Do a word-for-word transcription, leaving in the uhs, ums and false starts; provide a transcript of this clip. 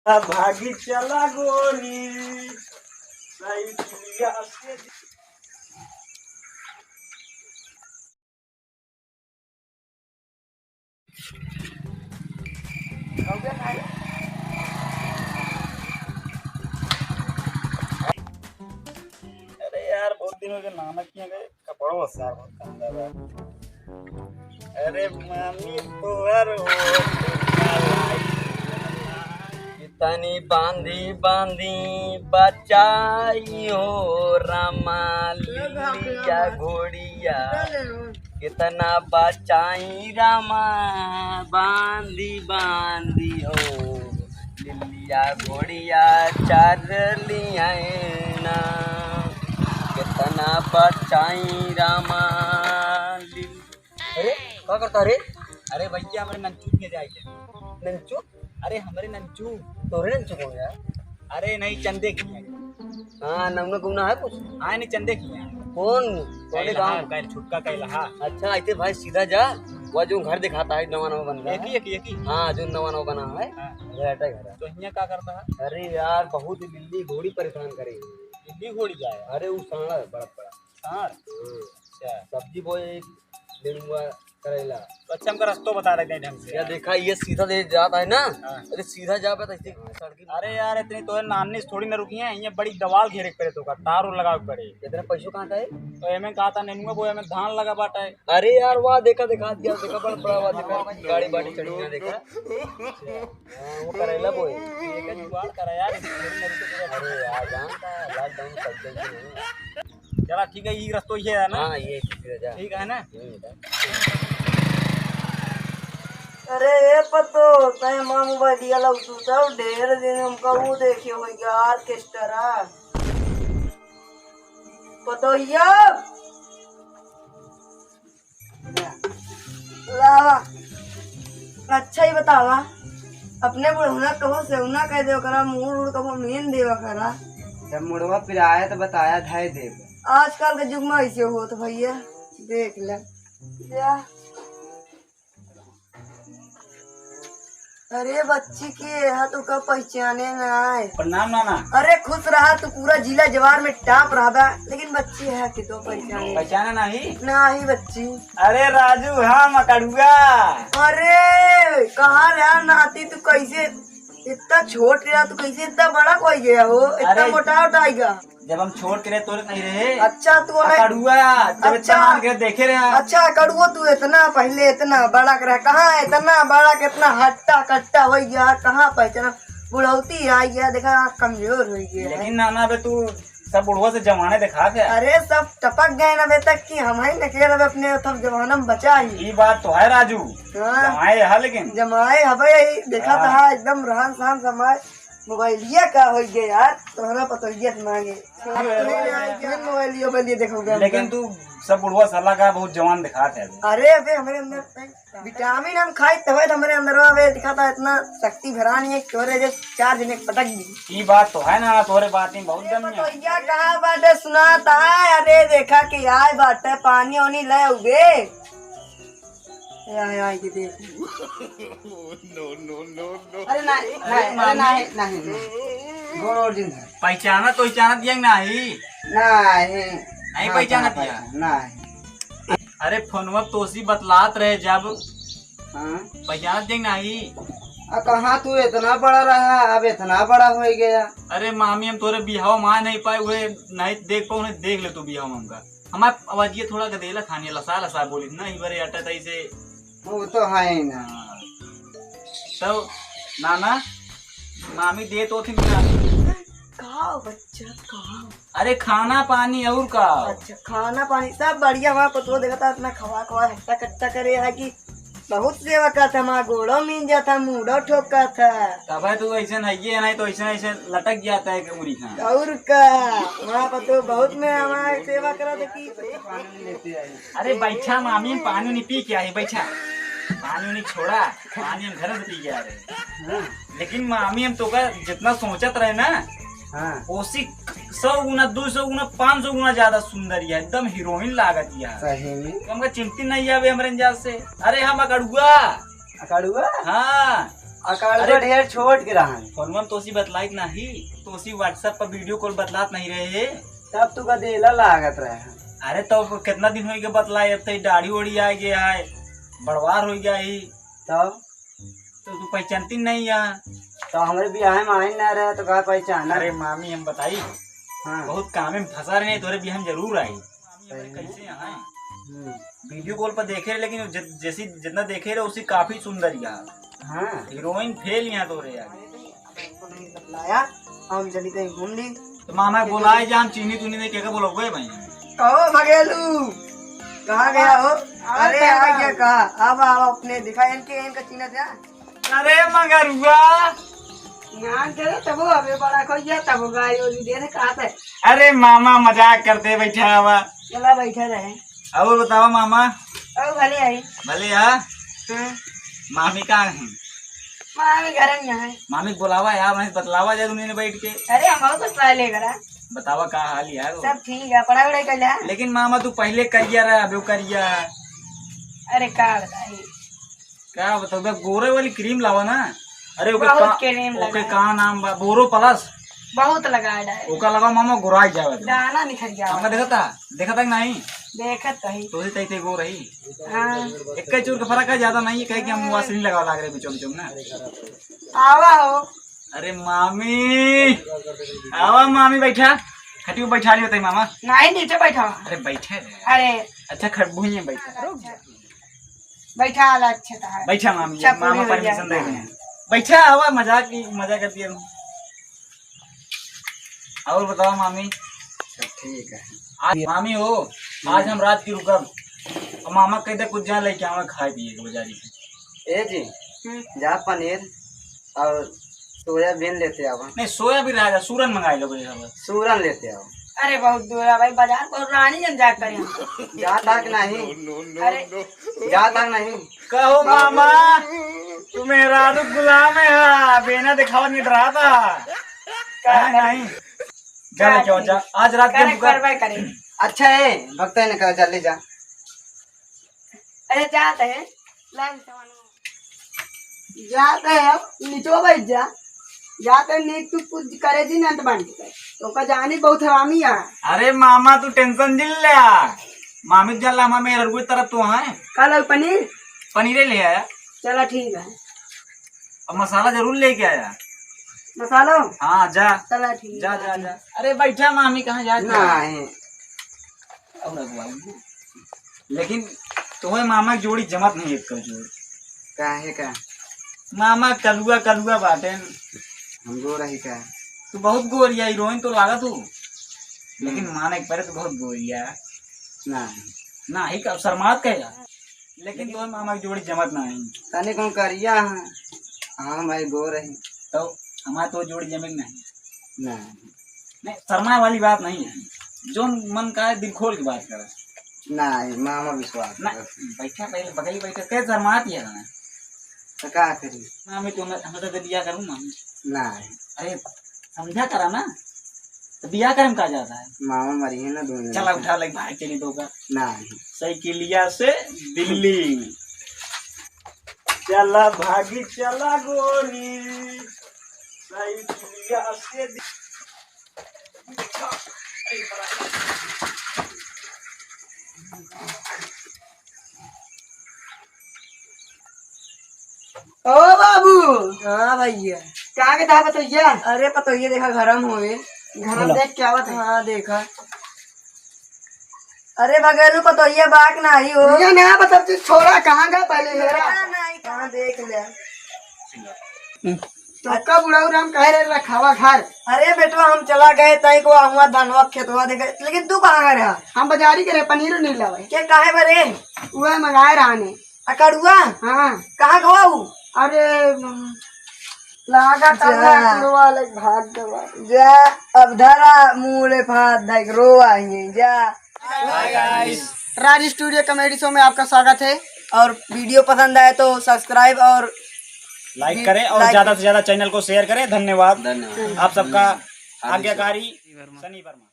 आ भागी चला गोरी, साइकिलिया से। अरे यार, बहुत दिन हो गए, नाना किया गए। कपड़ों सार बहुत गंदा बा। अरे मामी तोहर हो। कितनी बांधी बांधी बचाई हो रामा, लिलिया घोड़िया। कितना बचाई रामा, बांधी बांधी हो। लिलिया घोड़िया चार लिया ना, कितना बचाई रामा। लिल- अरे, का करता रे? अरे भैया, हमरे नंचू के जाए के। नंचू? अरे, हमरे नंचू। तोरे नंचू कौन यार? अरे नहीं, चंदे की है। हाँ, नमूना गुमना है कुछ? हाँ, नहीं, चंदे की है। कौन? कौन गाँव? कल छुटका कल हा। अच्छा, ऐसे भाई सीधा जा, वो जो घर दिखाता है, नवा नवा बन रहा है। एक ही, एक ही, एक ही। हाँ, जो नवा नवा बना है, हाँ। वो हटा घर है। तो हियाँ का करता है? अरे यार, बहुत बिल्ली घोड़ी परेशान करे। बिल्ली घोड़ी जाए? अरे, वो सांड है, बड़ा बड़ा। सांड? हाँ। अच्छा। सब्जी बोए, नेनुआ, करेला। तो अच्छा, हमका रस्तो बता देते हैं ढंग से। या देखा, ये सीधा दे जाता है ना? हाँ। अरे, सीधा जाबे तो ऐसे सड़की। अरे यार, इतनी तो है, नानी से थोड़ी ना रुकी है, ये बड़ी दवाल घेरे के पड़े तो का, तार उर लगावे के पड़े। इतने पैसों कहाँ का है? तो एमे कहा था नेनुआ बोए, एमे धान लगा बाटा है। अरे यार, वाह, देखा, देखा दिया, देखा, बड़ा, बड़ा, वाह, देखा, गाड़ी बाड़ी चढ़ी ना, देखा। हाँ, वो करेला बोए। ये का जुगाड़ करा यार, इतनी थोड़ी ना रुके तो। अरे यार, जानता है, lockdown में सब जल्दी नहीं। चला ठीक है, ई रस्तो ये है ना? हाँ, ये ठीक है, जा। ठीक है ना? हम्म, जा। अरे ए पतो, तै माँ मोबाइलिया लौटू तब ढेर दिन हमका वो देखे हो यार, ऑर्केस्ट्रा। पतोहिया। लावा। अच्छा ही बतावा, अपने बुढ़ौना कबो सेवना कह दे ओकरा, मूड़ उड़ कबो मेन देवा करा। जब मुड़वा पिराए तो बताया धाय देब। आजकल के युग में ऐसे होत भैया, देख ले। या। अरे बच्ची के यहाँ तो का पहचाने ना आए। प्रणाम नाना। अरे खुश रहा, तू पूरा जिला जवार में top रहबा, लेकिन बच्ची है कि तो पहचाने। पहचाने नहीं? नहीं बच्ची। अरे राजू, हाँ मकड़ुआ। अरे कहाँ रहा नाती, तू कैसे इतना छोट रहा, तू कैसे इतना बड़ा हो गया हो, इतना अरे, मोटा उठाएगा? जब हम छोट के रहे तोरे नहीं रहे। अच्छा, तू हमें अकड़ुआ, जब अच्छा, इतना मान के देखे रहे। अच्छा, अकड़ुआ, तू इतना पहले इतना बड़ा के रहा, कहाँ इतना बड़ा, कितना हट्टा कट्टा हो गया, कहाँ पहचाना? बुढ़ौती आ गया, देखा, आँख कमजोर हो गया है। लेकिन नाना, अबे तू सब बुढ़वा से जमाने दिखा के। अरे, सब टपक गए ना अबे तक कि हम ही निकले रहे अपने सब जमाना में बचा ही। ई बात तो है राजू। हाँ। जमाए है लेकिन। जमाए हबे यही, देखा हाँ। था एकदम रहन सहन समाज। मोबाइलिया का होइ गया यार, तोहरा पतोहिया से मांगे। अरे, अरे, अरे, मोबाइलिया, मोबाइलिया देखो, लेकिन तू सब बुढ़वा साला का बहुत जवान दिखात है। अरे, अबे हमरे अंदर विटामिन हम खाई तबे तो हमरे अंदर अबे दिखाता इतना शक्ति भरा नहीं है, तोरे जे चार जने पटक दी। ई बात तो है ना, तोरे बात में बहुत ए, दम है। पतोहिया कहाँ बाटे सुनाता है? अरे, देखा कि आए बाटे, पानी ओनी ले उबे। या, या, ये देख। No, no, no, no। अरे नहीं, अरे नहीं, अरे मामी। नहीं, नहीं, नहीं। गोड़ ओड़ दिन धर। पहचाना तो पहचाना दिया नहीं? नहीं। नहीं हाँ, पहचाना हाँ, दिया? पहचान, नहीं। अरे फोनवा तो उसी बतलात रहे जब। हाँ। पहचाना दिया नहीं? आ कहाँ तू इतना बड़ा रहा, अब इतना बड़ा हो गया। अरे मामी, हम तोरे बिहाव में आ नहीं पाए, उहे नहीं देख पाए, उन्हें देख ले तू बिहाव में हमका। हमार आवाजिया थोड़ा गदेला खानी, लसा लसा बोली ना, ई बरे अटा तई से। वो तो है ही ना। हाँ। तो नाना, मामी दे तो थी ना। का बच्चा, का? अरे खाना पानी और का? अच्छा, खाना पानी सब बढ़िया। हमारा पतोह देखा था, इतना खवा खवा हट्टा कट्टा करे है कि बहुत सेवा करत है, हमारा गोड़ो मीन जात है, मूड़ो ठोकत है। तबे तू ऐसे नहीं है, नहीं तो ऐसे, ऐसे लटक जाता है कमरी खान। और का, वहाँ पर तो बहुत में हमारा सेवा करा था कि अरे बैठा मामी, हम पानी नहीं पी के आए, बैठा। पानी नहीं छोड़ा, पानी हम घर से पी के आ रहे हैं। हाँ। लेकिन मामी हम तो का जितना सोचत रहे ना, हाँ। ओसी सौ गुना, दो सौ गुना, पाँच सौ गुना ज्यादा सुंदर है, एकदम हीरोइन लागत है। सही में? तो हमका चिंती नहीं आवे हमरे अंदाज से। अरे हम अकड़ुआ। अकड़ुआ? हाँ। अकाउंट अरे, ढेर छोट के रहन। फोनवा में तोसी बतलाइत नाही, तोसी WhatsApp पर video call बतलात नहीं रहे। तब तू का देला लागत रहे। अरे तो कितना दिन होई के बतलाई, अब तो दाढ़ी ओढ़ी आ गया है, बड़वार हो गया ही। तब? तो तू पहचानती नहीं है। तो हमरे बियाह में आई ना रहे तो का पहचाना? अरे मामी हम बताई, हाँ। बहुत कामे में फंसा रहे, तोरे बियाह में जरूर आई। मामी हमरे कैसे यहाँ है? हम्म। Video call पर देखे रहे, लेकिन जि-, जैसी जितना देखे रहे उससे काफी सुंदर यहाँ। हाँ। Heroine fail यहाँ तो रे यार। अरे भाई, अब हमको नहीं बतलाया, हम चली कहीं घूम ली। तो मामा बोलाए जा, हम चीनी तूनी नहीं, क्या बोलोगे भाई? कहो भगेलू, कहाँ गया हो? अरे आ गया, कहा, अब आओ अपने दिखा इनके, इनका चीना था। अरे मगरुआ। ना करे तब अबे बड़ा खोइया तब गाय ओली दे रहे कहा थे। अरे मामा मजाक करते, बैठा हवा। चला बैठा रहे। और बतावा मामा। और भले आई। भले हा? हाँ। मामी कहाँ है? मामी घर में है। मामी के बोलावा यार, वहीं बतलावा जाए दुनिया में बैठ के। अरे हम और कुछ पहले करा। बतावा का हाल यार? सब ठीक है, पढ़ाई वढ़ाई कर लिया? लेकिन मामा तू पहले करिया रहा, अबे करिया। अरे का बताई? का बताऊ बे, गोरे वाली क्रीम लावा ना। अरे ओके बहुत का, क्रीम ओके लगा। का नाम बा, बोरो प्लस। बहुत लगा डाले। ओका लगा मामा गोराई जावे। दाना निखर जावे। हमका देखता, देखता कि नहीं? देखत तो ही। तोही तई ते गोर ही। हाँ। एक चूर के फर्क है, ज्यादा नहीं है, कहे कि हम वासलीन लगा लाग रहे बिचम बिचम ना। आवा हो। अरे मामी, आवा मामी बैठा, खटियो बैठा लियो तई मामा। नहीं, नीचे बैठा। अरे बैठे रे। अरे। अच्छा खट भुइये बैठा। अच्छा। बैठा आला अच्छा था। बैठा मामी, अच्छा, मामा पूरी हो गया। Permission दे रहे हैं। बैठा, आवा, मजाक की, मजाक करती है। और बताओ मामी। सब ठीक है। आज मामी हो, आज हम रात की रुकब। और मामा कहते कुछ जान लेके आवे खाए पिए के बाजारी से। ए जी, हम्म। जा पनीर और सोयाबीन लेते आवा। नहीं, सोयाबीन रहा जा, सूरन मंगाई लो भाई हम। सूरन लेते आओ। अरे बहुत दूर है भाई, बाजार को रानी जन जा करे। जाता कि नहीं? अरे जाता कि नहीं? कहो मामा, तू मेहरारू गुलाम है, हाँ, बेना दिखावा नहीं डराता। का नहीं, नहीं। जा लेके आओ, जा। आज रात के करे, रुका। करवाई करे। अच्छा है, भक्ता ने कहा, जा ले जा। अरे जात है, लाइन से मानो। जात है, अब नीचो बैठ जा। जात है, नीक तू कुछ करे जी नंद बन के। तो का जानी बहुत हरामी है। अरे मामा तू tension जिन ले आ। मामी के जान ला, मामी रघुए तरफ तो है। का लाऊ पनीर? पनीरे ले आया। चला ठीक है। अब मसाला जरूर लेके आया। मसालो? हाँ, जा। चला ठीक जा, है। जा, जा। अरे बैठा मामी, कहाँ जा? नहीं। अब रघुआ, लेकिन तुम्हें मामा की जोड़ी जमत नहीं एक जोड़। काहे का? मामा कलुआ, कलुआ बाटे। हम गोर रही का? तू बहुत गोरिया, हीरोइन तो लागा तू। लेकिन हम्म। माने के परे तू बहुत गोरिया। ना। ना, ही का शर्मात कहेगा। लेकिन तोर मामा की जोड़ी जमत ना है। तने कौन करिया है? हाँ, मैं गोर है। तो हमार तो जोड़ी जमे नहीं। नहीं। नहीं, शर्मा वाली बात नहीं है। जो मन का है, दिल खोल के बात करे। नहीं, मामा विश्वास ना, कर। बैठा पहले, बगल बैठा, कैसे शर्मात ही है ना? तो का करी? मामी, तो मैं, हम तो बिया करूँ, मामी। नहीं। अरे, समझा करा ना। तो बियाह करे में का जाता है? मामा मरी है ना दोनों चला जने। उठा ले भाई, चली तो का। नहीं। साइकिलिया से दिल्ली। चला भागी चला गोरी, साइकिलिया से दि- ओ बाबू। हाँ भैया। कहाँ के था पतोहिया? अरे पतोहिया देखा घर में होए। घर में बोलो। देख के आवत है। हाँ देखा। अरे भगेलू पतोहिया बाक नाही हो। ये ना बता तू छोरा कहाँ गया पहले मेरा? पता नाही कहाँ देख ले। तो कब उड़ाऊ राम कह रहे रखावा घर? अरे बेटवा हम चला गए तई को हुआ धनवा खेतवा देखे, लेकिन तू कहाँ गए रहा? हम बाजारी करे पनीर नहीं लावे। के काहे बरे? वह मंगाए रहा ने। अकड़ुआ? हाँ। कहाँ गवा ऊ? अरे, लागा जा। तब अकड़ुआ लग भाग गवा। जा, अब धरा मुँह ले फात धाई के रोवा ही, जा। Hi guys। राज स्टूडियो कॉमेडी शो में आपका स्वागत है। और वीडियो पसंद आए तो subscribe और like करें और like ज्यादा से ज्यादा channel को share करें। धन्यवाद। धन्यवाद। आप सबका आज्ञाकारी सनी वर्मा।